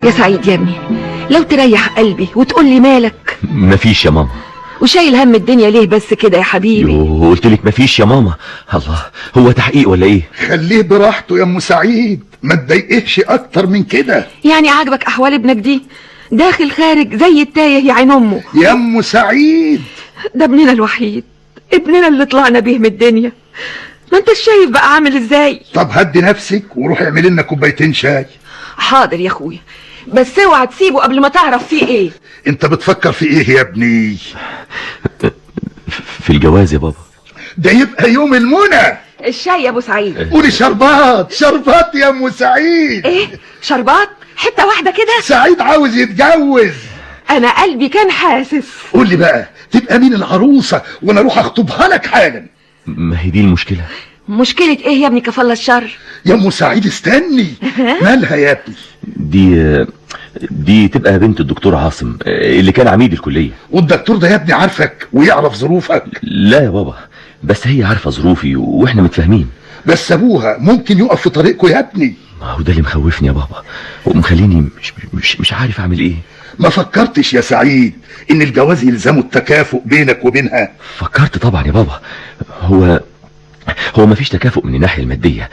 يا سعيد يا ابني، لو تريح قلبي وتقول لي مالك. مفيش يا ماما. وشايل هم الدنيا ليه بس كده يا حبيبي؟ يوه، قلت لك مفيش يا ماما. الله، هو تحقيق ولا ايه؟ خليه براحته يا ام سعيد، ما تضايقهش اكتر من كده. يعني عاجبك احوال ابنك دي؟ داخل خارج زي التايه يا عين امه. يا ام سعيد، ده ابننا الوحيد، ابننا اللي طلعنا بيه من الدنيا. ما انت شايف بقى عامل ازاي. طب هدي نفسك وروح اعمل لنا كوبايتين شاي. حاضر يا اخويا، بس اوعى تسيبه قبل ما تعرف فيه ايه. انت بتفكر في ايه يا ابني؟ في الجواز يا بابا. ده يبقى يوم المنى. الشاي يا ابو سعيد. قولي شربات، شربات يا ام سعيد. ايه شربات؟ حتة واحدة كده؟ سعيد عاوز يتجوز. انا قلبي كان حاسس. قولي بقى تبقى مين العروسة وانا اروح اخطبها لك حالا. ما هي دي المشكلة. مشكلة ايه يا ابني كفالة الشر؟ يا ام سعيد استني، مالها يا ابني؟ دي تبقى بنت الدكتور عاصم اللي كان عميد الكلية. والدكتور ده يا ابني عارفك ويعرف ظروفك؟ لا يا بابا، بس هي عارفه ظروفي واحنا متفاهمين. بس ابوها ممكن يقف في طريقكوا يا ابني. ما هو ده اللي مخوفني يا بابا ومخليني مش عارف اعمل ايه. ما فكرتش يا سعيد ان الجواز يلزمه التكافؤ بينك وبينها؟ فكرت طبعا يا بابا. هو ما فيش تكافؤ من الناحية المادية،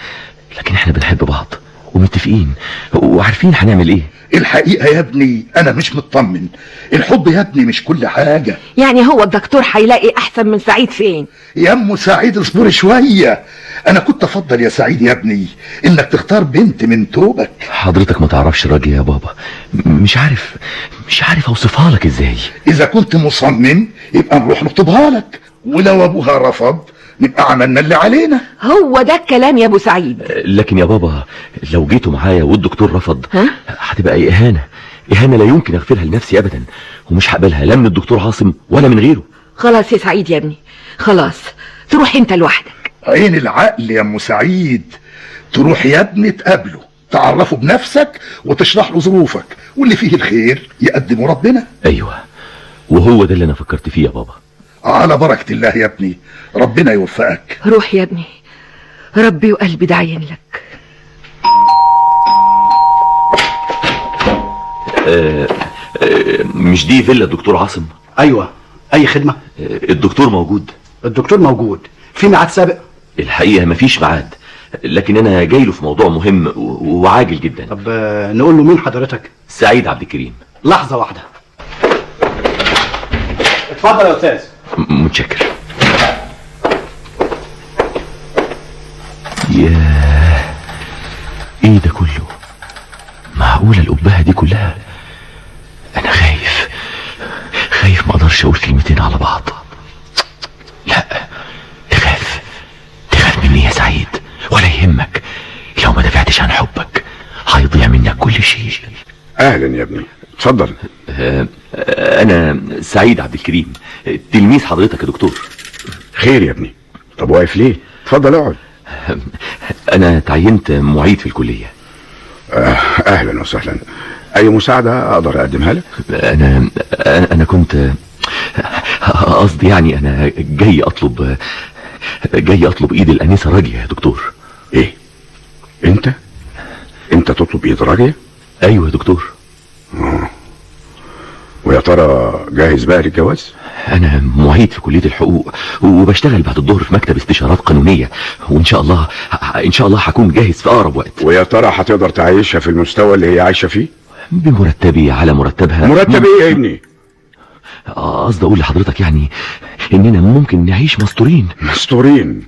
لكن احنا بنحب بعض ومتفقين وعارفين هنعمل ايه. الحقيقة يا ابني انا مش مطمن. الحب يا ابني مش كل حاجة. يعني هو الدكتور هيلاقي احسن من سعيد فين؟ يا ام سعيد اصبري شوية. انا كنت افضل يا سعيد يا ابني انك تختار بنت من توبك. حضرتك ما تعرفش راجل يا بابا، مش عارف اوصفها لك ازاي. اذا كنت مصمم يبقى نروح نخطبها لك، ولو ابوها رفض نبقى عملنا اللي علينا. هو ده الكلام يا ابو سعيد. لكن يا بابا لو جيتوا معايا والدكتور رفض هتبقى اهانه، اهانه لا يمكن اغفرها لنفسي ابدا، ومش هقبلها لا من الدكتور عاصم ولا من غيره. خلاص يا سعيد يا ابني، خلاص تروح انت لوحدك. عين العقل يا ام سعيد. تروح يا ابني تقابله، تعرفه بنفسك وتشرح له ظروفك، واللي فيه الخير يقدمه ربنا. ايوه، وهو ده اللي انا فكرت فيه يا بابا. على بركة الله يا ابني، ربنا يوفقك. روح يا ابني، ربي وقلبي داعين لك. مش دي فيلا الدكتور عاصم؟ ايوه. اي خدمة؟ الدكتور موجود؟ الدكتور موجود. في ميعاد سابق؟ الحقيقة مفيش ميعاد، لكن انا جاي له في موضوع مهم وعاجل جدا. طب نقول له مين حضرتك؟ سعيد عبد الكريم. لحظة واحدة. اتفضل يا استاذ. متشكر. ياه، ايه ده كله؟ معقولة القبهة دي كلها؟ انا خايف، خايف ما اقدرش اقول كلمتين على بعض. لا تخاف، تخاف مني يا سعيد، ولا يهمك. لو ما دافعتش عن حبك هيضيع منك كل شيء. اهلا يا ابني، اتفضل. انا سعيد عبد الكريم، تلميذ حضرتك يا دكتور. خير يا ابني، طب واقف ليه؟ اتفضل اقعد. انا تعينت معيد في الكلية. اهلا وسهلا. اي مساعدة اقدر اقدمها لك؟ انا كنت قصدي يعني انا جاي اطلب ايد الانسة راجيه يا دكتور. ايه؟ انت تطلب ايد راجيه؟ ايوه يا دكتور. ويا ترى جاهز بقى للجواز؟ انا معيد في كلية الحقوق وبشتغل بعد الظهر في مكتب استشارات قانونية، وان شاء الله ان شاء الله هكون جاهز في اقرب وقت. ويا ترى هتقدر تعيشها في المستوى اللي هي عايشة فيه؟ بمرتبي على مرتبها. مرتب ايه يا ابني؟ قصدي اقول لحضرتك يعني اننا ممكن نعيش مستورين. مستورين؟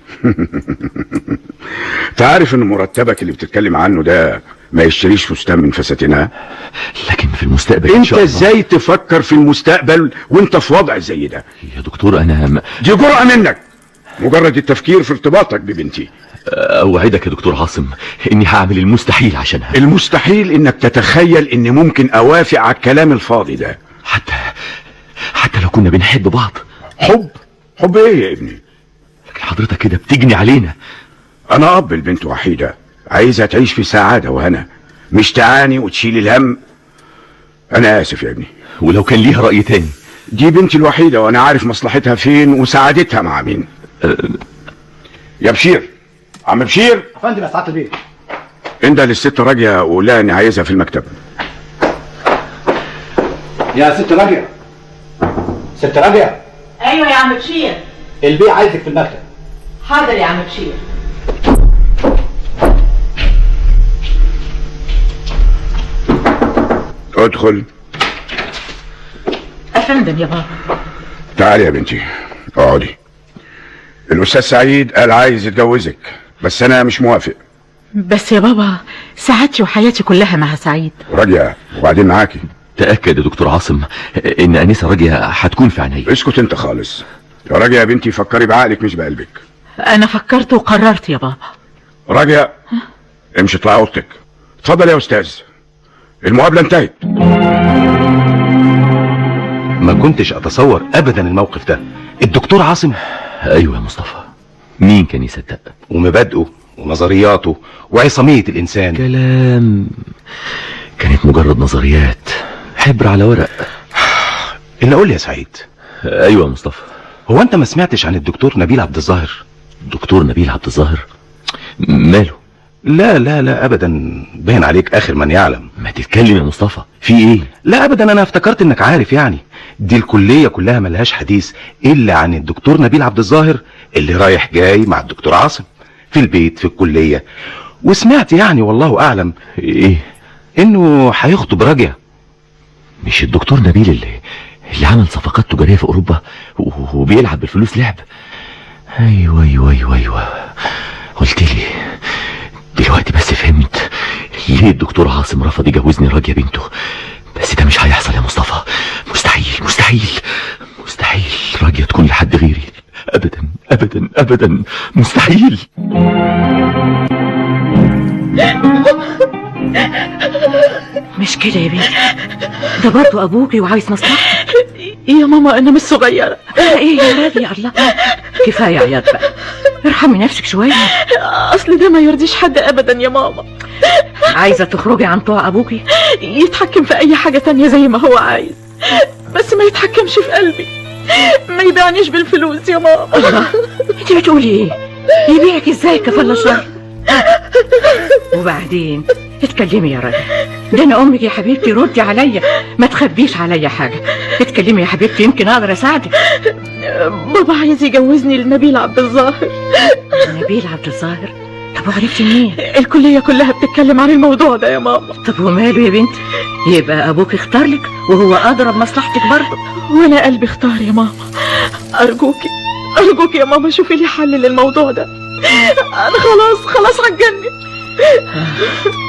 تعرف ان مرتبك اللي بتتكلم عنه ده ما يشتريش فستان من فساتينها؟ لكن في المستقبل انت ازاي تفكر في المستقبل وانت في وضع زي ده؟ يا دكتور انا دي جرأة منك، مجرد التفكير في ارتباطك ببنتي. اوعدك يا دكتور عاصم اني هعمل المستحيل عشانها. المستحيل انك تتخيل اني ممكن اوافق على الكلام الفاضي ده. حتى لو كنا بنحب بعض. حب ايه يا ابني؟ لكن حضرتك كده بتجني علينا. انا اب البنت وحيدة، عايزها تعيش في سعادة وهنا، مش تعاني وتشيل الهم. انا اسف يا ابني. ولو كان ليها رأي تاني؟ دي بنتي الوحيدة وانا عارف مصلحتها فين وسعادتها مع مين. يا بشير، عم بشير. يا فندم يا سعادة البيت. انده للست راجية وقول لها اني عايزها في المكتب. يا ست راجية، ست راجية. ايوه يا عم بشير. البيه عايزك في المكتب. حاضر يا عم بشير. ادخل. افندم يا بابا. تعالي يا بنتي اقعدي. الاستاذ سعيد قال عايز يتجوزك، بس انا مش موافق. بس يا بابا سعادتي وحياتي كلها مع سعيد. راجية وبعدين معاكي. تأكد يا دكتور عاصم ان انسة راجية هتكون في عينيا. اسكت انت خالص يا راجية. يا بنتي فكري بعقلك مش بقلبك. انا فكرت وقررت يا بابا. راجية امشي اطلعي اوضتك. اتفضل يا استاذ، المقابلة انتهت. ما كنتش اتصور ابدا الموقف ده. الدكتور عاصم. ايوه يا مصطفى، مين كان يصدق؟ ومبادئه ونظرياته وعصامية الانسان. كلام كانت مجرد نظريات، حبر على ورق. الا قول لي يا سعيد. ايوه يا مصطفى. هو انت ما سمعتش عن الدكتور نبيل عبد الظاهر؟ دكتور نبيل عبد الظاهر ماله؟ لا لا لا ابدا، باين عليك اخر من يعلم. ما تتكلم يا مصطفى، في ايه؟ لا ابدا، انا افتكرت انك عارف. يعني دي الكلية كلها ملهاش حديث الا عن الدكتور نبيل عبد الظاهر اللي رايح جاي مع الدكتور عاصم في البيت في الكلية. وسمعت يعني والله اعلم ايه؟ انه هيخطب راجية. مش الدكتور نبيل اللي عمل صفقات تجارية في اوروبا وبيلعب بالفلوس لعب؟ ايوه ايوه ايوه ايوه، قلت لي دلوقتي بس فهمت ليه الدكتور عاصم رفض يجوزني راجية بنته. بس ده مش هيحصل يا مصطفى، مستحيل مستحيل مستحيل راجية تكون لحد غيري، ابدا ابدا ابدا مستحيل. مش كده يا بنتي، ده برضه ابوكي وعايز مصلحتك. يا ماما انا مش صغيرة. ايه يا راجل، يا الله كفاية عياط بقى، ارحمي نفسك شوية. اصل ده ما يرضيش حد ابدا يا ماما. عايزه تخرجي عن طوع ابوكي؟ يتحكم في اي حاجة تانية زي ما هو عايز، بس ما يتحكمش في قلبي، ما يبيعنيش بالفلوس يا ماما. الله، انت بتقولي ايه؟ يبيعك ازاي كفل شر؟ وبعدين اتكلمي يا راجل، ده انا امك يا حبيبتي، ردي عليا، ما تخبيش عليا حاجة. اتكلمي يا حبيبتي يمكن اقدر اساعدك. بابا عايز يجوزني لنبيل عبد الظاهر. نبيل عبد الظاهر؟ طب وعرفتي منين؟ الكلية كلها بتتكلم عن الموضوع ده يا ماما. طب وماله يا بنتي، يبقى ابوك اختار لك وهو ادرى بمصلحتك برضه. وانا قلبي اختار يا ماما. ارجوكي ارجوكي يا ماما شوفي لي حل للموضوع ده، انا خلاص خلاص هتجنن.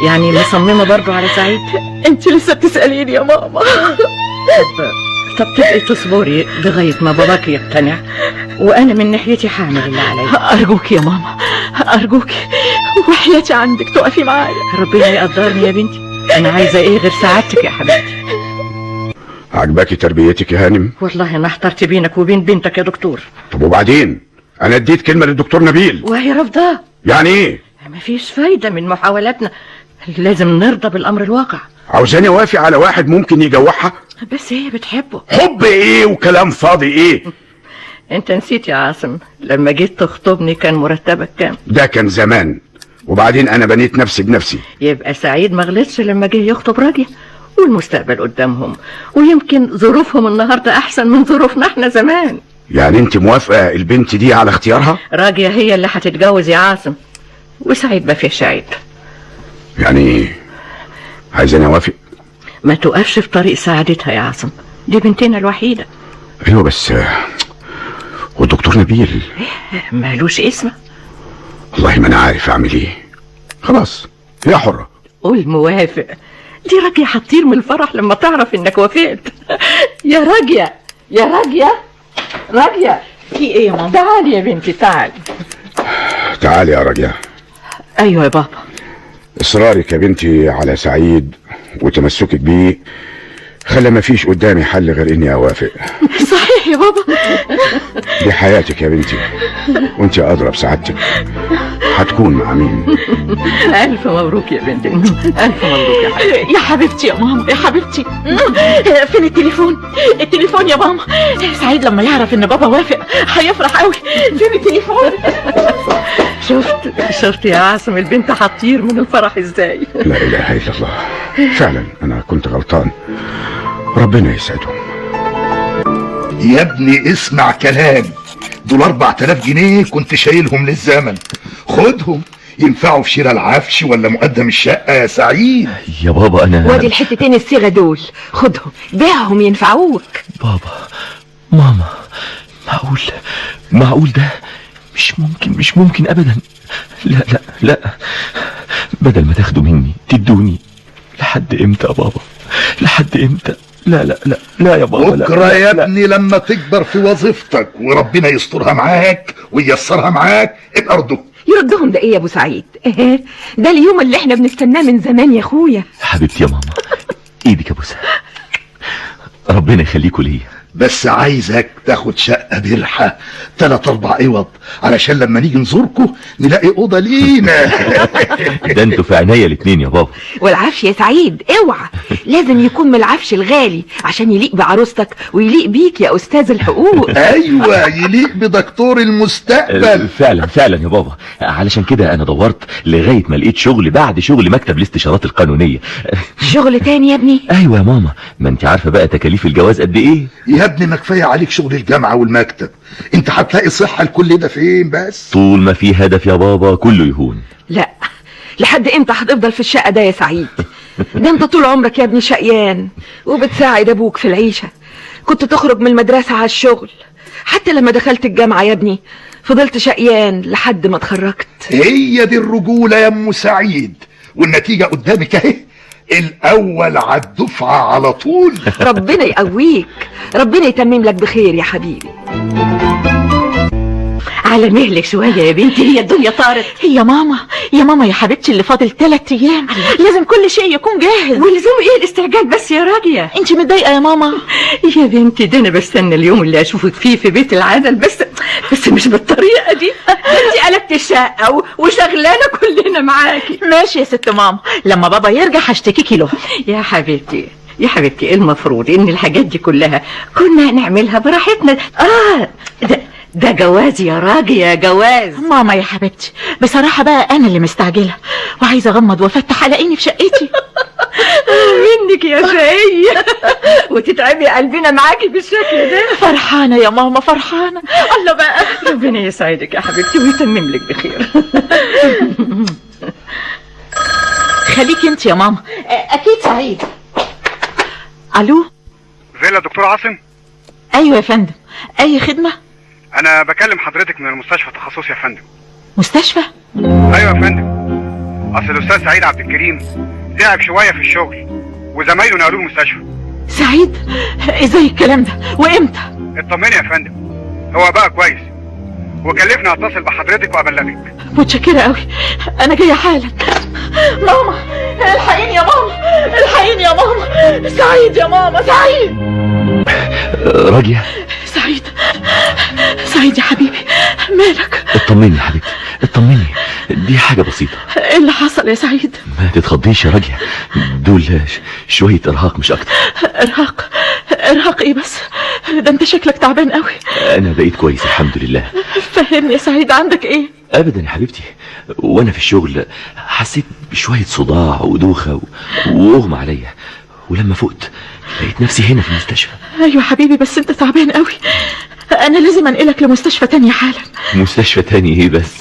يعني مصممه برضه على سعيد؟ انت لسه بتساليني يا ماما. طب تبقي تصبري لغاية ما باباك يقتنع، وانا من ناحيتي هعمل اللي عليا. ارجوك يا ماما ارجوك، وحياتي عندك تقفي معايا. ربنا يقدرني يا بنتي، انا عايزه ايه غير سعادتك يا حبيبتي. عجباكي تربيتك يا هانم؟ والله انا احترت بينك وبين بنتك يا دكتور. طب وبعدين؟ انا اديت كلمة للدكتور نبيل وهي رافضاه. يعني ايه؟ مفيش فايده من محاولاتنا، لازم نرضى بالامر الواقع. عاوزاني اوافق على واحد ممكن يجوعها؟ بس هي بتحبه. حب ايه وكلام فاضي ايه؟ انت نسيت يا عاصم لما جيت تخطبني كان مرتبك كام؟ ده كان زمان، وبعدين انا بنيت نفسي بنفسي. يبقى سعيد ما غلطش لما جه يخطب راجية، والمستقبل قدامهم، ويمكن ظروفهم النهارده احسن من ظروفنا احنا زمان. يعني انت موافقة البنت دي على اختيارها؟ راجية هي اللي هتتجوز يا عاصم، وسعيد ما فيش عيب. يعني عايزاني اوافق؟ ما توقفش في طريق سعادتها يا عاصم، دي بنتنا الوحيدة. ايوه بس والدكتور نبيل مالوش اسمه. والله ما انا عارف اعمل ايه. خلاص هي حره. قول موافق، دي راجية هتطير من الفرح لما تعرف انك وافقت. يا راجية يا راجية راجية. في ايه يا ماما؟ تعالي يا بنتي تعالي. تعالي يا راجية. ايوه يا بابا. اصرارك يا بنتي على سعيد وتمسكك بيه خلى ما فيش قدامي حل غير اني اوافق. صحيح يا بابا. دي حياتك يا بنتي، وانت ادرى بسعادتك. هتكون مع مين؟ الف مبروك يا بنتي، الف مبروك يا حبيبتي. يا حبيبتي يا ماما يا حبيبتي. فين التليفون؟ التليفون يا ماما. سعيد لما يعرف ان بابا وافق هيفرح قوي. فين التليفون؟ شفت يا عاصم البنت هتطير من الفرح ازاي. لا اله الا الله، فعلا انا كنت غلطان. ربنا يسعدهم. يا ابني اسمع كلامي، دول 4000 جنيه كنت شايلهم للزمن، خدهم ينفعوا في شراء العفش ولا مقدم الشقة يا سعيد. يا بابا انا وادي الحتتين الصيغة دول، خدهم بيعهم ينفعوك. بابا، ماما، معقول معقول ده؟ مش ممكن، مش ممكن ابدا. لا لا لا، بدل ما تاخدوا مني تدوني. لحد امتى يا بابا؟ لحد امتى؟ لا لا لا لا يا بابا، لا. بكره يا ابني لما تكبر في وظيفتك وربنا يسترها معاك وييسرها معاك ابقى ردهم. يردهم ده ايه يا ابو سعيد؟ ايه ده اليوم اللي احنا بنستناه من زمان يا اخويا. حبيبتي يا ماما، ايدك يا بوسه، ربنا يخليكوا ليا. بس عايزك تاخد شقه برحه 3-4 اوض، علشان لما نيجي نزوركم نلاقي اوضة لينا. ده انتوا في عينيا الاتنين يا بابا. والعفش يا سعيد اوعى، لازم يكون من العفش الغالي عشان يليق بعروستك ويليق بيك يا استاذ الحقوق. ايوه، يليق بدكتور المستقبل. فعلا فعلا يا بابا، علشان كده انا دورت لغاية ما لقيت شغل بعد شغل مكتب الاستشارات القانونية. شغل تاني يا ابني؟ ايوه يا ماما، ما انت عارفه بقى تكاليف الجواز قد ايه. يا ابني ما كفاية عليك شغل الجامعة والمكتب، انت هتلاقي صحة لكل ده فين؟ بس طول ما في هدف يا بابا كله يهون. لا، لحد امتى هتفضل في الشقة ده يا سعيد؟ ده انت طول عمرك يا ابني شقيان وبتساعد ابوك في العيشة، كنت تخرج من المدرسة على الشغل، حتى لما دخلت الجامعة يا ابني فضلت شقيان لحد ما اتخرجت. هي دي الرجولة يا ام سعيد، والنتيجة قدامك اهي، الاول على الدفعة على طول. ربنا يقويك، ربنا يتمم لك بخير يا حبيبي. على مهلك شوية يا بنتي، هي الدنيا طارت. يا ماما يا ماما يا حبيبتي، اللي فاضل 3 ايام لازم كل شيء يكون جاهز. ولزوم ايه الاستعجال بس يا راجيه؟ انت متضايقة يا ماما؟ يا بنتي ده انا بستنى اليوم اللي اشوفك فيه في بيت العدل، بس مش بالطريقة دي. انت قلبت الشقة وشغلانه كلنا معاكي. ماشي يا ست ماما، لما بابا يرجع هشتكيكي له. يا حبيبتي يا حبيبتي، المفروض ان الحاجات دي كلها كنا نعملها براحتنا. ده جواز يا راجل، يا جواز. ماما يا حبيبتي بصراحة بقى أنا اللي مستعجلة وعايزة أغمض وأفتح ألاقيني في شقتي. منك يا شقية، وتتعبي قلبنا معاكي بالشكل ده. فرحانة يا ماما، فرحانة. الله بقى، ربنا يسعدك يا حبيبتي ويتمم لك بخير. خليكي انت يا ماما، أكيد سعيد. ألو، فيلا دكتور عاصم؟ أيوة يا فندم، أي خدمة؟ أنا بكلم حضرتك من المستشفى تخصصي يا فندم. مستشفى؟ أيوة يا فندم، أصل الأستاذ سعيد عبد الكريم تعب شوية في الشغل وزمايله نقلوه المستشفى. سعيد؟ إزاي الكلام ده؟ وإمتى؟ اطمني يا فندم، هو بقى كويس وكلفني أتصل بحضرتك وأبلغك. متشكرة قوي، أنا جاية حالا. ماما الحقيني يا ماما، الحقيني يا ماما، سعيد يا ماما، سعيد. راجية. سعيد، سعيد يا حبيبي، مالك؟ اطمني يا حبيبتي، اطمني، دي حاجة بسيطة. ايه اللي حصل يا سعيد؟ ما تتخضيش يا راجية، دول شوية ارهاق مش اكتر. ارهاق؟ ارهاق ايه بس؟ ده انت شكلك تعبان قوي. انا بقيت كويس الحمد لله. فهمني يا سعيد، عندك ايه؟ ابدا يا حبيبتي، وانا في الشغل حسيت بشوية صداع ودوخة واغمى عليا، ولما فقت لقيت نفسي هنا في المستشفى. ايوه حبيبي، بس انت تعبان قوي، انا لازم انقلك لمستشفى تانية حالا. مستشفى تاني ايه بس؟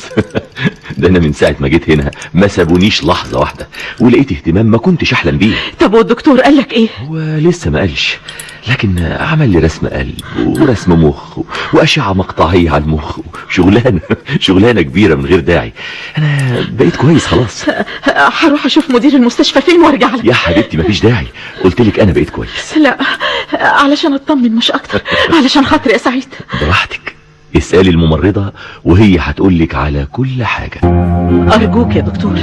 ده انا من ساعة ما جيت هنا ما سابونيش لحظة واحدة، ولقيت اهتمام ما كنتش احلم بيه. طب والدكتور قالك ايه؟ هو لسه ما قالش، لكن عمل لي رسم قلب ورسم مخ واشعة مقطعية على المخ، شغلانة شغلانة كبيرة من غير داعي. انا بقيت كويس خلاص. هروح اشوف مدير المستشفى فين وارجع لك. يا حبيبتي مفيش داعي، قلت لك انا بقيت كويس. لا، علشان اطمن مش اكتر، علشان خاطري يا سعيد. براحتك، اسألي الممرضة وهي هتقولك على كل حاجة. أرجوك يا دكتور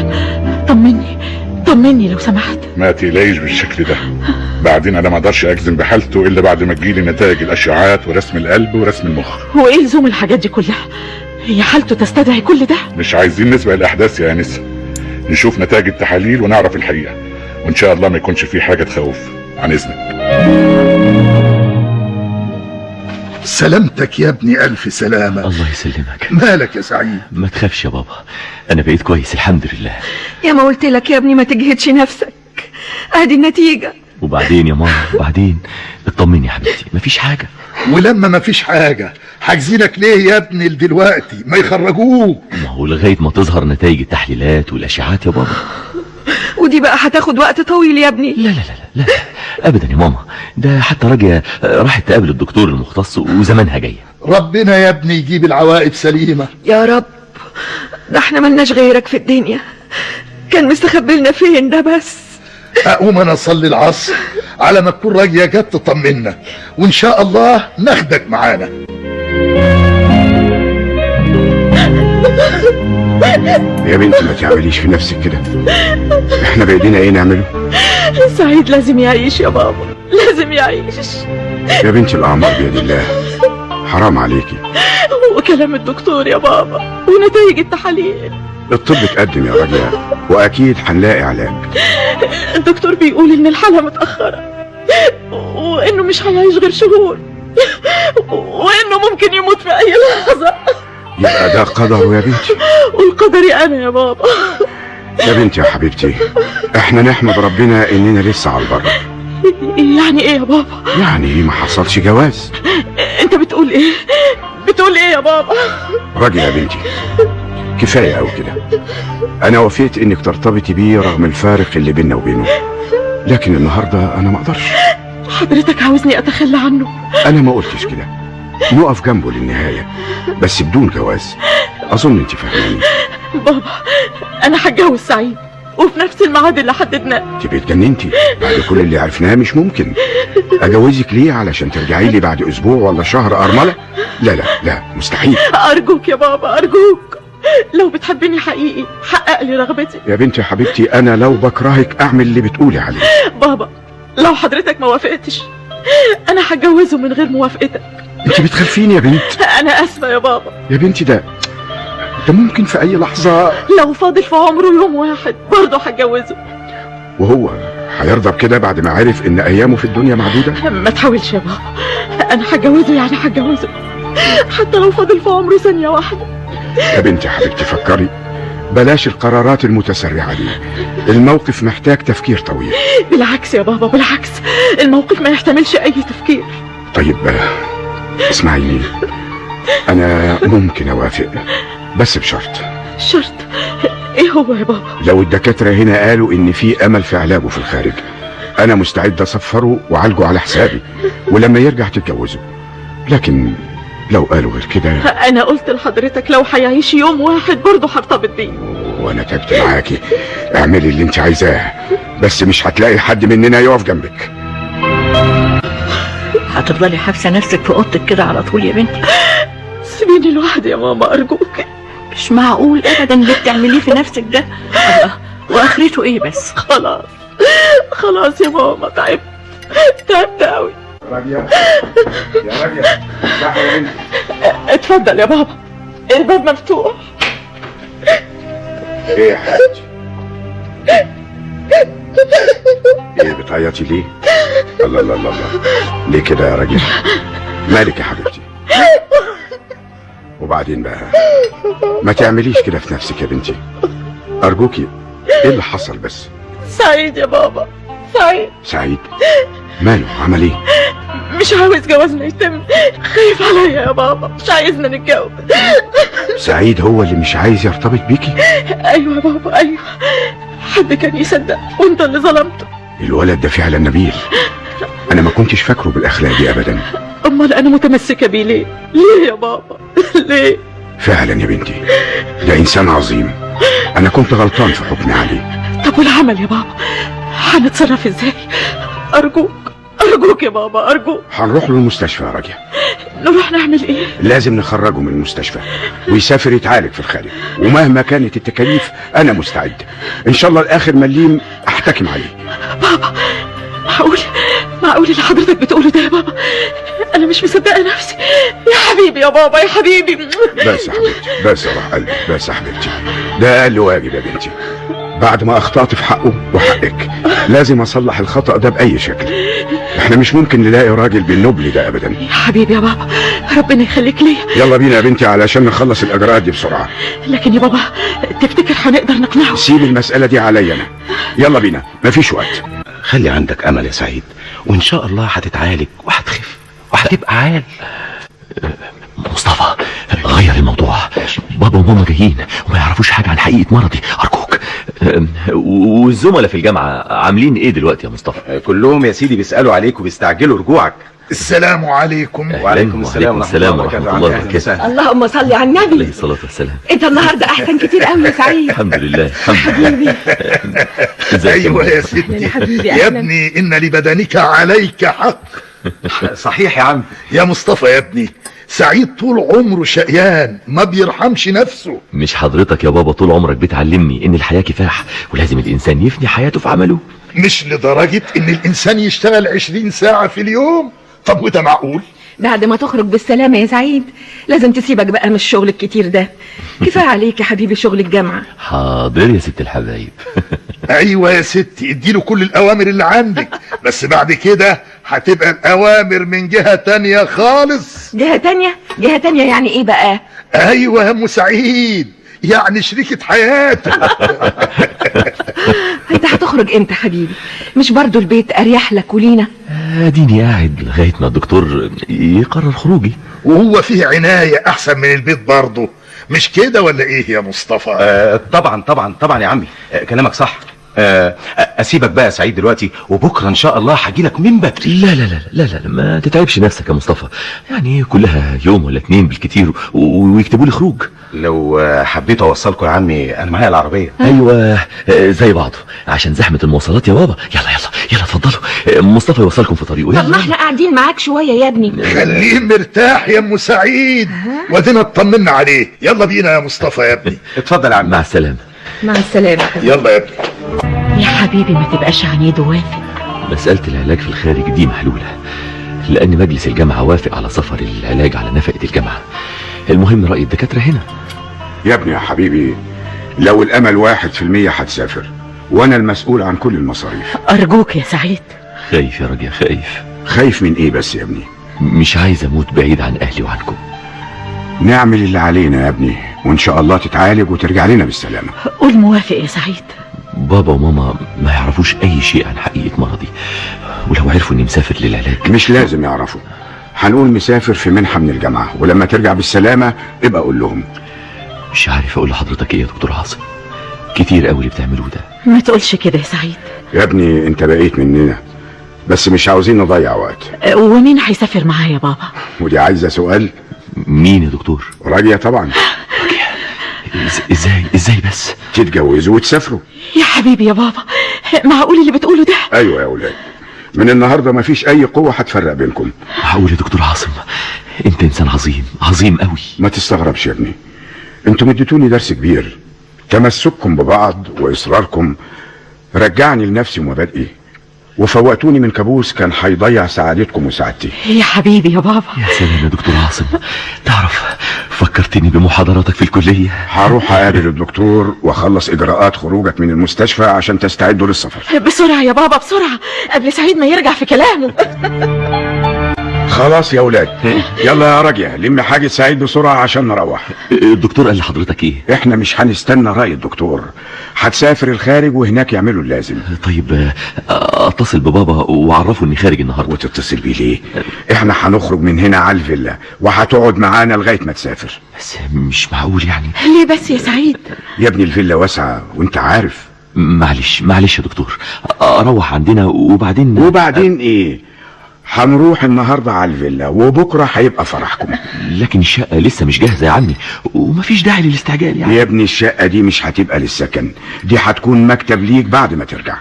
طمني، طمني لو سمحت. ما تقلقيش بالشكل ده، بعدين أنا ما اقدرش أجزم بحالته إلا بعد ما تجيلي نتائج الأشعاعات ورسم القلب ورسم المخ. هو إيه لزوم الحاجات دي كلها؟ هي حالته تستدعي كل ده؟ مش عايزين نسبق الأحداث يا أنسة، نشوف نتائج التحاليل ونعرف الحقيقة، وإن شاء الله ما يكونش فيه حاجة تخوف. عن إذنك. سلامتك يا ابني، ألف سلامة. الله يسلمك. مالك يا سعيد؟ ما تخافش يا بابا، أنا بقيت كويس الحمد لله. يا ما قلت لك يا ابني ما تجهدش نفسك، ادي النتيجة. وبعدين يا ماما، وبعدين اطمني يا حبيبتي، مفيش حاجة. ولما مفيش حاجة حاجزينك ليه يا ابني دلوقتي؟ ما يخرجوك. ما هو لغاية ما تظهر نتائج التحليلات والاشعاعات يا بابا. ودي بقى هتاخد وقت طويل يا ابني. لا لا لا لا ابدا يا ماما، ده حتى راجية راحت تقابل الدكتور المختص وزمانها جاية. ربنا يا ابني يجيب العواقب سليمة يا رب. ده احنا ملناش غيرك في الدنيا، كان مستخبلنا فين ده بس؟ اقوم انا اصلي العصر على ما تكون راجية جت تطمنا، وان شاء الله ناخدك معانا. يا بنتي ما تعمليش في نفسك كده، احنا بايدينا ايه نعمله؟ سعيد لازم يعيش يا بابا، لازم يعيش. يا بنتي الاعمار بيد الله، حرام عليكي. وكلام الدكتور يا بابا ونتائج التحاليل. الطب اتقدم يا راجل، واكيد هنلاقي علاج. الدكتور بيقول ان الحالة متاخرة، وانه مش هيعيش غير شهور، وانه ممكن يموت في اي لحظة. يبقى ده قدره يا بنتي. والقدري انا يا بابا. يا بنتي يا حبيبتي، احنا نحمد ربنا اننا لسه على البر. يعني ايه يا بابا؟ يعني ما حصلش جواز. انت بتقول ايه؟ بتقول ايه يا بابا؟ راجل يا بنتي، كفاية قوي كده. انا وافقت انك ترتبطي بيه رغم الفارق اللي بيننا وبينه، لكن النهارده انا ما اقدرش. حضرتك عاوزني اتخلى عنه؟ انا ما قلتش كده، نقف جنبه للنهاية بس بدون جواز. اظن انت فاهماني. بابا انا هتجوز سعيد، وفي نفس الميعاد اللي حددناه. انت اتجننتي بعد كل اللي عرفناه؟ مش ممكن اجوزك ليه علشان ترجعي لي بعد اسبوع ولا شهر ارملة؟ لا لا لا، مستحيل. ارجوك يا بابا، ارجوك، لو بتحبني حقيقي حقق لي رغبتي. يا بنتي يا حبيبتي، انا لو بكرهك اعمل اللي بتقولي عليه. بابا لو حضرتك ما وافقتش انا هتجوزه من غير موافقتك. انت بتخلفيني يا بنت. انا اسفه يا بابا. يا بنتي ده ممكن في اي لحظة. لو فاضل في عمره يوم واحد برضه هتجوزه. وهو هيرضى بكده بعد ما عرف ان ايامه في الدنيا معدودة؟ ما تحاولش يا بابا، انا هتجوزه يعني هتجوزه، حتى لو فاضل في عمره ثانية واحدة. يا بنتي حبيبتي فكري، بلاش القرارات المتسرعه دي، الموقف محتاج تفكير طويل. بالعكس يا بابا، بالعكس، الموقف ما يحتملش اي تفكير. طيب اسمعيني، انا ممكن اوافق بس بشرط. شرط ايه هو يا بابا؟ لو الدكاترة هنا قالوا ان في امل في علاجه في الخارج، انا مستعد اسفره وعالجه على حسابي، ولما يرجع تتجوزه. لكن لو قالوا غير كده، انا قلت لحضرتك لو هيعيش يوم واحد برضه هرتبط بيه. وانا تعبت معاكي، اعملي اللي انت عايزاه، بس مش هتلاقي حد مننا يقف جنبك. هتفضلي حابسه نفسك في اوضتك كده على طول يا بنتي؟ سيبيني لوحدي يا ماما ارجوك. مش معقول ابدا اللي بتعمليه في نفسك ده. الله، واخرته ايه بس؟ خلاص خلاص يا ماما، تعبت تعبت قوي. راجية يا راجية، يا بنتي. اتفضل يا بابا، الباب مفتوح. ايه يا حبيبتي؟ ايه بتعيطي ليه؟ الله الله الله الله، ليه كده يا راجل؟ مالك يا حبيبتي؟ وبعدين بقى ما تعمليش كده في نفسك يا بنتي، ارجوكي. ايه اللي حصل بس؟ سعيد يا بابا، سعيد. سعيد ماله؟ عمل ايه؟ مش عاوز جوازنا يتم، خايف عليا يا بابا، مش عايزنا نتجوز. سعيد هو اللي مش عايز يرتبط بيكي؟ ايوه يا بابا، ايوه، حد كان يصدق وانت اللي ظلمته. الولد ده فعلا نبيل، انا ما كنتش فاكره بالاخلاق دي ابدا. امال انا متمسكة بيه ليه؟ ليه يا بابا؟ ليه؟ فعلا يا بنتي، ده انسان عظيم، انا كنت غلطان في حكمي عليه. طب والعمل يا بابا؟ هنتصرف ازاي؟ ارجوك ارجوك يا بابا، ارجوك. هنروح له المستشفى يا راجل. نروح نعمل ايه؟ لازم نخرجه من المستشفى ويسافر يتعالج في الخارج، ومهما كانت التكاليف انا مستعد، ان شاء الله لاخر مليم احتكم عليه. بابا معقول؟ معقول اللي حضرتك بتقوله ده يا بابا؟ انا مش مصدقه نفسي يا حبيبي يا بابا، يا حبيبي. بس يا حبيبتي، بس يا روح قلبي، بس يا حبيبتي، ده اقل واجب يا بنتي. بعد ما اخطأت في حقه وحقك لازم اصلح الخطأ ده باي شكل. احنا مش ممكن نلاقي راجل بالنبل ده ابدا. يا حبيبي يا بابا، ربنا يخليك ليا. يلا بينا يا بنتي علشان نخلص الاجراءات دي بسرعة. لكن يا بابا تفتكر هنقدر نقنعه؟ سيب المسالة دي عليا انا، يلا بينا مفيش وقت. خلي عندك امل يا سعيد، وان شاء الله هتتعالج وهتخف وهتبقى عال. مصطفى غير الموضوع، بابا وماما جايين وما يعرفوش حاجة عن حقيقة مرضي، ارجوك. والزملاء في الجامعة عاملين ايه دلوقتي يا مصطفى؟ كلهم يا سيدي بيسالوا عليك وبيستعجلوا رجوعك. السلام عليكم. وعليكم السلام ورحمة الله وبركاته. اللهم صل على النبي. عليه الصلاة والسلام. انت النهارده احسن كتير قوي يا سعيد. الحمد لله الحمد لله. ايوه يا ستي يا ابني، ان لبدنك عليك حق. صحيح يا عم. يا مصطفى يا ابني، سعيد طول عمره شقيان ما بيرحمش نفسه. مش حضرتك يا بابا طول عمرك بتعلمني ان الحياة كفاح ولازم الانسان يفني حياته في عمله؟ مش لدرجة ان الانسان يشتغل 20 ساعة في اليوم. طب وده معقول؟ بعد ما تخرج بالسلامة يا سعيد لازم تسيبك بقى من الشغل الكتير ده، كفاية عليك يا حبيبي شغل الجامعة. حاضر يا ست الحبايب. ايوه يا ستي، اديله كل الاوامر اللي عندك، بس بعد كده هتبقى الاوامر من جهة تانية خالص. جهة تانية؟ جهة تانية يعني ايه بقى؟ ايوه يا ام سعيد، يعني شريكة حياته. انت هتخرج امتى حبيبي؟ مش برضو البيت اريح لك ولينا؟ اديني قاعد لغاية ما الدكتور يقرر خروجي. وهو فيه عناية احسن من البيت برضو، مش كده ولا ايه يا مصطفى؟ طبعا طبعا طبعا يا عمي، كلامك صح. اسيبك بقى يا سعيد دلوقتي، وبكره ان شاء الله هجيلك من بدري. لا لا لا لا لا، ما تتعبش نفسك يا مصطفى، يعني كلها يوم ولا اتنين بالكتير ويكتبوا لي خروج. لو حبيت اوصلكم يا عمي انا معايا العربية. ايوه زي بعضه، عشان زحمة المواصلات يا بابا. يلا يلا يلا اتفضلوا، مصطفى يوصلكم في طريقه. طب ما احنا قاعدين معاك شوية يا ابني. خليه مرتاح يا ام سعيد، وادينا اطمنا عليه. يلا بينا يا مصطفى يا ابني. اتفضل يا عمي. مع السلامة. مع السلامة. يلا يا ابني. يا حبيبي ما تبقاش عنيد ووافق. مسألة العلاج في الخارج دي محلولة، لأن مجلس الجامعة وافق على سفر العلاج على نفقة الجامعة. المهم رأي الدكاترة هنا. يا ابني يا حبيبي، لو الأمل 1% هتسافر، وأنا المسؤول عن كل المصاريف. أرجوك يا سعيد. خايف يا راجل، خايف. خايف من إيه بس يا ابني؟ مش عايز أموت بعيد عن أهلي وعنكم. نعمل اللي علينا يا ابني، وإن شاء الله تتعالج وترجع لنا بالسلامة. قول موافق يا سعيد. بابا وماما ما يعرفوش اي شيء عن حقيقة مرضي، ولو عرفوا اني مسافر للعلاج. مش لازم يعرفوا، هنقول مسافر في منحة من الجامعة، ولما ترجع بالسلامة ابقى قول لهم. مش عارف اقول لحضرتك ايه يا دكتور عاصم، كتير قوي اللي بتعملوه ده. ما تقولش كده يا سعيد. يا ابني انت بقيت مننا، بس مش عاوزين نضيع وقت. ومين هيسافر معايا يا بابا؟ ودي عايزة سؤال؟ مين يا دكتور؟ راجية طبعا. ازاي ازاي بس؟ تتجوزوا وتسافروا. يا حبيبي يا بابا، معقول اللي بتقوله ده؟ ايوه يا اولاد، من النهارده مفيش اي قوة هتفرق بينكم. معقول يا دكتور عاصم؟ انت انسان عظيم، عظيم قوي. ما تستغربش يا ابني، انتم اديتوني درس كبير. تمسككم ببعض واصراركم رجعني لنفسي ومبادئي، وفوقتوني من كابوس كان هيضيع سعادتكم وسعادتي. يا حبيبي يا بابا. يا سلام يا دكتور عاصم، تعرف فكرتني بمحاضراتك في الكلية. هروح اقابل الدكتور واخلص اجراءات خروجك من المستشفى عشان تستعدوا للسفر. بسرعة يا بابا بسرعة، قبل سعيد ما يرجع في كلامه. خلاص يا ولاد، يلا يا راجع لم حاجة سعيد بسرعة عشان نروح. الدكتور قال لحضرتك ايه؟ احنا مش هنستنى رأي الدكتور، هتسافر الخارج وهناك يعملوا اللازم. طيب اتصل ببابا واعرفه اني خارج النهارده. وتتصل بيه ليه؟ احنا هنخرج من هنا على الفيلا وهتقعد معانا لغاية ما تسافر. بس مش معقول يعني. ليه بس يا سعيد؟ يا ابني الفيلا واسعة وانت عارف. معلش معلش يا دكتور، اروح عندنا وبعدين. وبعدين ايه؟ هنروح النهارده على الفيلا وبكره هيبقى فرحكم. لكن الشقة لسه مش جاهزة يا عمي، ومفيش داعي للاستعجال يعني. يا ابني الشقة دي مش هتبقى للسكن، دي هتكون مكتب ليك بعد ما ترجع.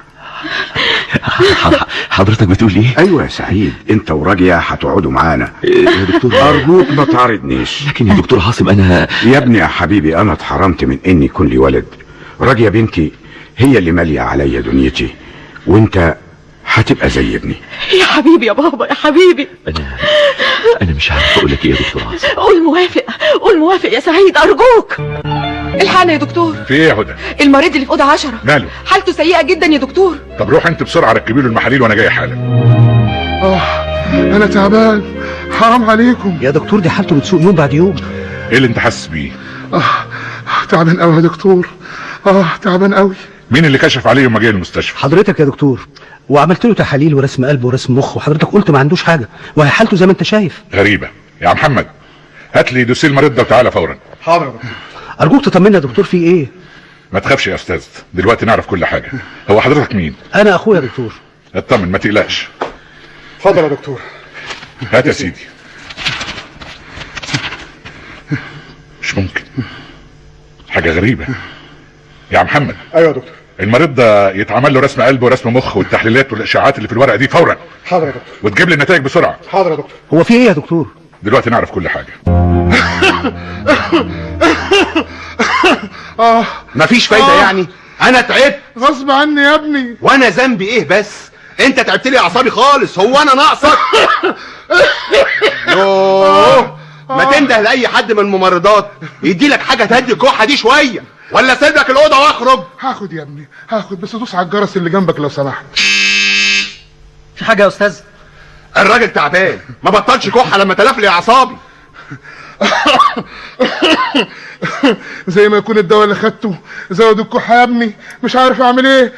حضرتك بتقول ايه؟ ايوه يا سعيد، انت وراجية هتقعدوا معانا. يا دكتور ارجوك ما تعارضنيش. لكن يا دكتور عاصم انا. يا ابني يا حبيبي انا اتحرمت من اني يكون لي ولد. راجية بنتي هي اللي ماليه عليا دنيتي، وانت هتبقى زي ابني. يا حبيبي يا بابا يا حبيبي. انا مش عارف اقول لك ايه يا دكتور عاصم. قول موافق، قول موافق يا سعيد ارجوك. الحقنا يا دكتور. في ايه يا هدى؟ المريض اللي في اوضة 10 ماله؟ حالته سيئه جدا يا دكتور. طب روح انت بسرعة ركبي له المحاليل وانا جاي حالا. انا تعبان، حرام عليكم يا دكتور، دي حالته بتسوء يوم بعد يوم. ايه اللي انت حاسس بيه؟ تعبان قوي يا دكتور، تعبان قوي. مين اللي كشف عليه يوم ما جه المستشفى؟ حضرتك يا دكتور، وعملت له تحاليل ورسم قلب ورسم مخ، وحضرتك قلت ما عندوش حاجة، وهي حالته زي ما انت شايف. غريبة يا محمد، هات لي دوسيه المريض ده وتعالى فورا. حاضر يا دكتور. ارجوك تطمنا يا دكتور، في ايه؟ ما تخافش يا استاذ، دلوقتي نعرف كل حاجة. هو حضرتك مين؟ انا اخويا يا دكتور. اطمن ما تقلقش. اتفضل يا دكتور. هات يا سيدي. مش ممكن، حاجة غريبة يا محمد. ايوه يا دكتور. المريض ده يتعمل له رسم قلب ورسم مخ والتحليلات والاشعاعات اللي في الورقة دي فورا. حاضر يا دكتور. وتجيب لي النتائج بسرعة. حاضر يا دكتور. هو في ايه يا دكتور؟ دلوقتي نعرف كل حاجة. مفيش فايده. يعني انا تعبت غصب عني يا ابني. وانا ذنبي ايه بس؟ انت تعبت لي اعصابي خالص، هو انا ناقصك؟ يوه، ما تنده لاي حد من الممرضات يدي لك حاجة تهدي الكحه دي شوية، ولا اسيب لك الاوضة واخرج؟ هاخد يا ابني هاخد، بس دوس على الجرس اللي جنبك لو سمحت. في حاجة يا استاذ؟ الراجل تعبان، ما بطلش كحه لما تلف لي اعصابي. زي ما يكون الدواء اللي خدته زود الكحه يا ابني، مش عارف اعمل ايه.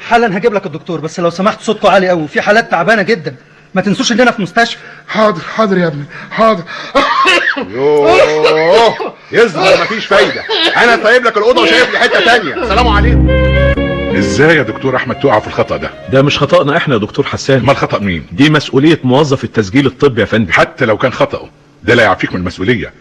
حالا هجيب لك الدكتور، بس لو سمحت صوتكم عالي قوي، في حالات تعبانة جدا، ما تنسوش اننا في مستشفى. حاضر حاضر يا ابني حاضر. يوه، يظهر مفيش فايده، انا سايب لك الاوضة وشايف لي حتة تانية. سلام عليكم. ازاي يا دكتور احمد تقع في الخطأ ده؟ ده مش خطأنا احنا يا دكتور حسان. ما الخطأ مين؟ دي مسؤولية موظف التسجيل الطبي يا فندم. حتى لو كان خطأه ده لا يعفيك من المسؤولية.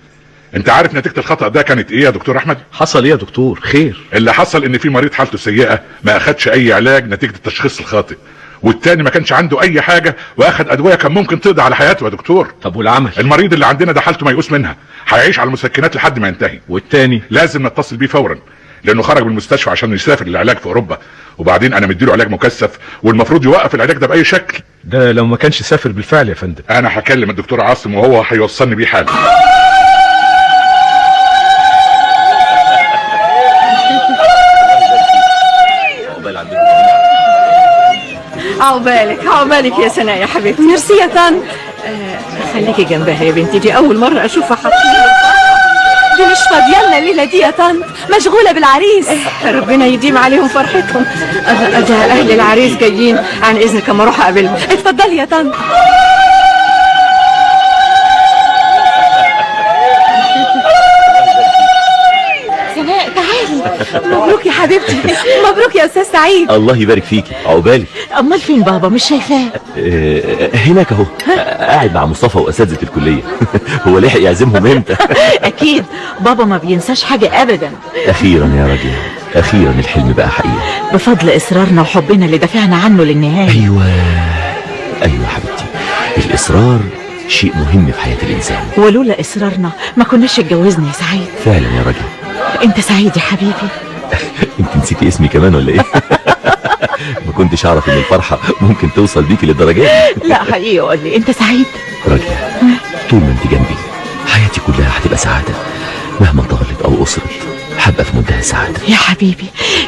انت عارف نتيجة الخطأ ده كانت ايه يا دكتور احمد؟ حصل ايه يا دكتور؟ خير. اللي حصل ان في مريض حالته سيئة ما اخدش اي علاج نتيجة التشخيص الخاطئ، والتاني ما كانش عنده اي حاجة واخد ادوية كان ممكن تقضي على حياته يا دكتور. طب والعمل؟ المريض اللي عندنا ده حالته ميؤوس منها، هيعيش على المسكنات لحد ما ينتهي. والتاني؟ لازم نتصل بيه فورا لانه خرج من المستشفى عشان يسافر للعلاج في اوروبا، وبعدين انا مديله علاج مكثف والمفروض يوقف العلاج ده باي شكل. ده لو ما كانش سافر بالفعل يا فندم. انا هكلم الدكتور عاصم وهو هيوصلني بيه حالا. عقبالك عقبالك يا سناء يا حبيبتي. ميرسي يا طنط. خليكي جنبها يا بنتي، دي اول مرة اشوفها حاطين. دي مش فاضية لنا الليلة دي يا طنط، مشغولة بالعريس. ربنا يديم عليهم فرحتهم. ده اهل العريس جايين، عن اذنك اما اروح اقابلهم. اتفضلي يا طنط. سناء تعالي. مبروك يا حبيبتي. مبروك يا استاذ سعيد. الله يبارك فيكي، عقبالك. امال فين بابا؟ مش شايفاه. هناك اهو، قاعد مع مصطفى واساتذه الكلية. هو لحق يعزمهم امتى؟ اكيد بابا ما بينساش حاجة ابدا. اخيرا يا راجل، اخيرا الحلم بقى حقيقة بفضل اصرارنا وحبنا اللي دافعنا عنه للنهاية. ايوه ايوه حبيبتي، الاصرار شيء مهم في حياة الانسان، ولولا اصرارنا ما كناش اتجوزنا يا سعيد. فعلا يا راجل. انت سعيد يا حبيبي. انت نسيتي اسمي كمان ولا ايه؟ ما كنتش اعرف ان الفرحة ممكن توصل بيكي للدرجات دي. لا حقيقي قول لي، انت سعيد؟ راجل، طول ما انت جنبي حياتي كلها هتبقى سعادة، مهما طالت او قصرت هبقى في منتهى السعادة. يا حبيبي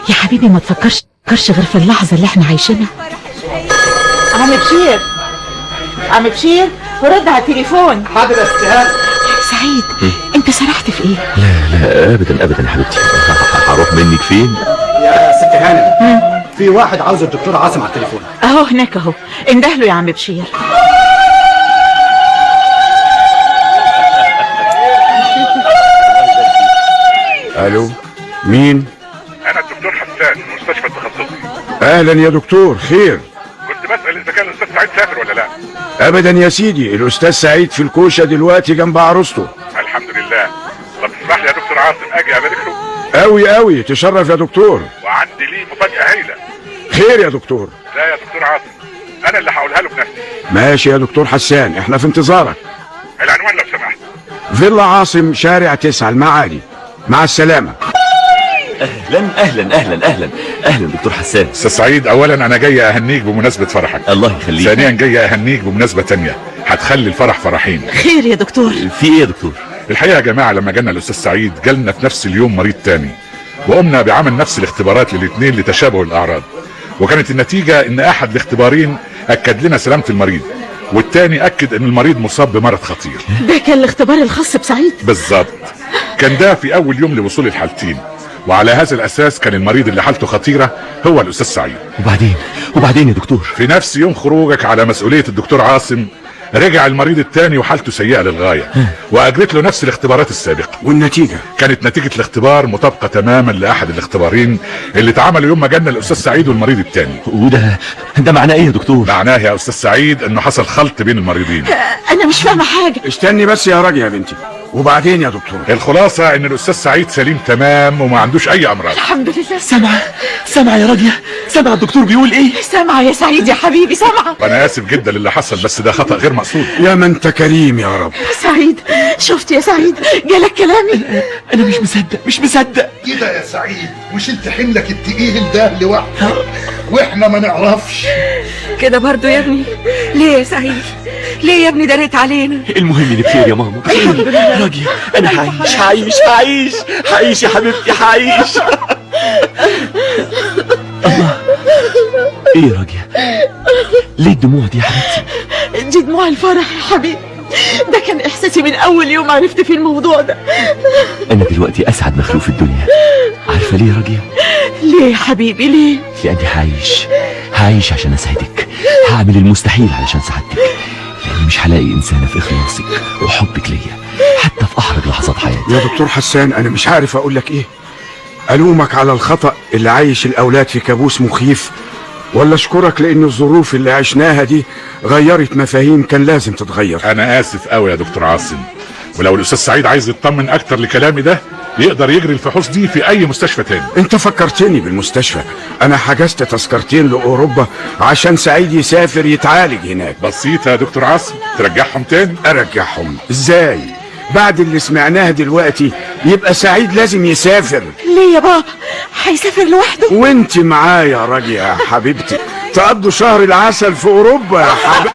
يا حبيبي، ما تفكرش غير في اللحظة اللي احنا عايشينها. عم بشير، عم بشير، رد على التليفون. حاضر يا استاذ. سعيد، انت سرحت في ايه؟ لا لا ابدا ابدا يا حبيبتي، هروح منك فين؟ يا ست هانم، في واحد عاوز الدكتور عاصم على التليفون. اهو هناك اهو، اندهله يا عم بشير. الو، مين؟ انا الدكتور حسان من مستشفى التخصصي. اهلا يا دكتور، خير؟ كنت بسأل اذا كان الاستاذ سعيد سافر ولا لا. ابدا يا سيدي، الاستاذ سعيد في الكوشة دلوقتي جنب عروسته. الحمد لله. طب تسمح لي يا دكتور عاصم اجي ابارك له؟ قوي قوي، تشرف يا دكتور. وعندي ليه مفاجأة هايلة. خير يا دكتور؟ لا يا دكتور عاصم، انا اللي هقولها له بنفسي. ماشي يا دكتور حسان، احنا في انتظارك. العنوان لو سمحت. فيلا عاصم، شارع 9 المعادي. مع السلامة. اهلا اهلا اهلا اهلا اهلا دكتور حسان. استاذ سعيد، اولا انا جاي اهنيك بمناسبة فرحك. الله يخليك. ثانيا جاي اهنيك بمناسبة تانية هتخلي الفرح فرحين. خير يا دكتور؟ في ايه يا دكتور؟ الحقيقة يا جماعة، لما جالنا الاستاذ سعيد جالنا في نفس اليوم مريض تاني، وقمنا بعمل نفس الاختبارات للاثنين لتشابه الاعراض، وكانت النتيجة ان احد الاختبارين اكد لنا سلامه المريض، والتاني اكد ان المريض مصاب بمرض خطير. ده كان الاختبار الخاص بسعيد؟ بالظبط، كان ده في اول يوم لوصول الحالتين، وعلى هذا الاساس كان المريض اللي حالته خطيرة هو الاستاذ سعيد. وبعدين يا دكتور؟ في نفس يوم خروجك على مسؤولية الدكتور عاصم رجع المريض الثاني وحالته سيئه للغاية، واجريت له نفس الاختبارات السابقة. والنتيجة؟ كانت نتيجة الاختبار مطابقه تماما لاحد الاختبارين اللي اتعملوا يوم ما جالنا الاستاذ سعيد والمريض الثاني. وده معناه ايه يا دكتور؟ معناه يا استاذ سعيد انه حصل خلط بين المريضين. انا مش فاهمه حاجة. استني بس يا راجل يا بنتي. وبعدين يا دكتور؟ الخلاصة ان الاستاذ سعيد سليم تمام وما عندوش اي امراض. الحمد لله. سامعه يا راجيه؟ سامعه الدكتور بيقول ايه؟ سامعه يا سعيد يا حبيبي، سامعه. وانا اسف جدا للي حصل، بس ده خطأ غير مقصود. يا ما انت كريم يا رب. سعيد، شفت يا سعيد جالك كلامي؟ انا مش مصدق، مش مصدق كده يا سعيد، وشلت حملك التقيل ده لوحدك واحنا ما نعرفش كده برضو يا ابني. ليه يا سعيد؟ ليه يا ابني دريت علينا؟ المهم اني بخير يا ماما، بخير. راجية انا هعيش هعيش هعيش هعيش يا حبيبتي، هعيش. الله، ايه يا راجية؟ ليه الدموع دي يا حبيبتي؟ دي دموع الفرح يا حبيبي، ده كان احساسي من اول يوم عرفت فيه الموضوع ده. انا دلوقتي اسعد مخلوق في الدنيا. عارفه ليه يا راجية؟ ليه يا حبيبي ليه؟ لاني هعيش عشان اسعدك، هعمل المستحيل علشان سعادتك، لاني مش هلاقي انسانه في اخلاصك وحبك ليا حتى في احرج لحظات حياتي. يا دكتور حسان انا مش عارف اقول لك ايه. الومك على الخطأ اللي عايش الاولاد في كابوس مخيف، ولا اشكرك لان الظروف اللي عشناها دي غيرت مفاهيم كان لازم تتغير. انا اسف قوي يا دكتور عاصم، ولو الاستاذ سعيد عايز يطمن اكتر لكلامي ده يقدر يجري الفحوص دي في اي مستشفى تاني. انت فكرتني بالمستشفى، انا حجزت تذكرتين لاوروبا عشان سعيد يسافر يتعالج هناك. بسيطة يا دكتور عاصم، ترجعهم تاني؟ ارجعهم ازاي؟ بعد اللي سمعناه دلوقتي يبقى سعيد لازم يسافر. ليه يا بابا؟ هيسافر لوحده؟ وانت معايا يا راجل يا حبيبتي، تقضوا شهر العسل في اوروبا يا حبيبتي.